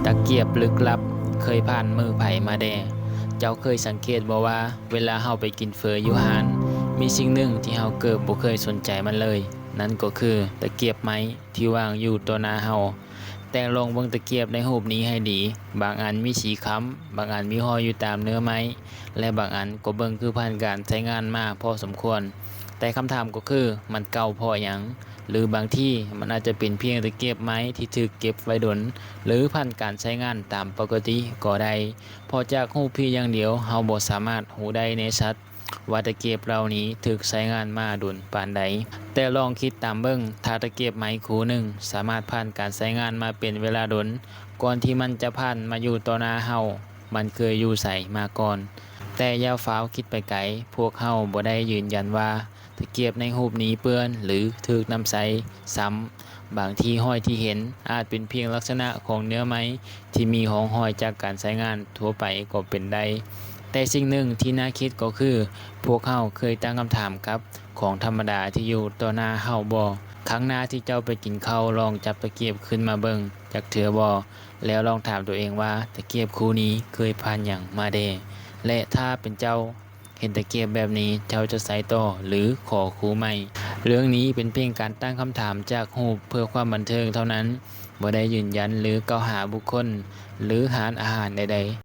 ຕະກຽບລຶກລັບເຄີຍຜ່ານມືໃຜມາແດ່? ເຈົ້າເຄີຍສັງເກດບໍ່ວ່າ ເວລາເຮົາໄປກິນເຝີຢູ່ຮ້ານ, ມີສິ່ງໜຶ່ງທີ່ເຮົາເກີບບໍ່ເຄີຍສົນໃຈມັນເລີຍ, ນັ້ນກໍຄືຕະກຽບໄມ້ທີ່ວາງຢູ່ຕໍ່ໜ້າເຮົາ. ແຕ່ລອງເບິ່ງຕະກຽບໃນຮູບນີ້ໃຫ້ດີ, ບາງອັນມີສີຄ້ຳ, ບາງອັນມີຮອຍຢູ່ຕາມເນື້ອໄມ້ ແລະ ບາງອັນກໍເບິ່ງຄືຜ່ານການໃຊ້ງານມາພໍສົມຄວນ. ແຕ່ຄຳຖາມກໍຄື ມັນເກົ່າເພາະຫຍັງ? ຫຼືບາງທີມັນອາດຈະເປັນພຽງຕະກຽບໄມ້ທີ່ຖືກເກັບໄວ້ດົນ ຫຼືຜ່ານການໃຊ້ງານຕາມປົກກະຕິກໍໄດ້, ເພາະຈາກຮູບພຽງຢ່າງດຽວເຮົາບໍ່ສາມາດຮູ້ໄດ້ແນ່ຊັດວ່າຕະກຽບເຫຼົ່ານີ້ຖືກໃຊ້ງານມາດົນປານໃດ. ແຕ່ລອງຄິດຕາມເບິ່ງ, ຖ້າຕະກຽບໄມ້ຄູ່ໜຶ່ງສາມາດຜ່ານການໃຊ້ງານມາເປັນເວລາດົນ ກ່ອນທີ່ມັນຈະຜ່ານມາຢູ່ຕໍ່ໜ້າເຮົາ, ມັນເຄີຍຢູ່ໃສມາກ່ອນ? ແຕ່ຢ່າຟ້າວຄິດໄປໄກ, ພວກເຮົາບໍ່ໄດ້ຢືນຢັນວ່າຕະກຽບໃນຮູບນີ້ເປື້ອນ ຫຼື ຖືກນຳໃຊ້ຊ້ຳ. ບາງທີຮອຍທີ່ເຫັນອາດເປັນພຽງລັກສະນະຂອງເນື້ອໄມ້ທີ່ມີຮ່ອງຮອຍຈາກການໃຊ້ງານທົ່ວໄປກໍເປັນໄດ້. ແຕ່ສິ່ງໜຶ່ງທີ່ໜ້າຄິດກໍຄື ພວກເຮົາເຄີຍຕັ້ງຄຳຖາມກັບຂອງທຳມະດາທີ່ຢູ່ຕໍ່ໜ້າເຮົາບໍ່? ຄັ້ງໜ້າທີ່ເຈົ້າໄປກິນເຂົ້າ, ລອງຈັບຕະກຽບຂຶ້ນມາເບິ່ງຈັກເທື່ອບໍ່? ແລ້ວລອງຖາມຕົວເອງວ່າ ຕະກຽບຄູ່ນີ້ເຄີຍຜ່ານຫຍັງມາແດ່? ແລະ ຖ້າເປັນເຈົ້າເຫັນຕະກຽບແບບນີ້, ເຈົ້າຈະໃຊ້ຕໍ່ ຫຼື ຂໍຄູ່ໃໝ່? ເລື່ອງນີ້ເປັນພຽງການຕັ້ງຄຳຖາມຈາກຮູບເພື່ອຄວາມບັນເທີງເທົ່ານັ້ນ, ບໍ່ໄດ້ຢືນຢັນ ຫຼື ກ່າວຫາບຸກຄົນ ຫຼື ຮ້ານອາຫານໃດ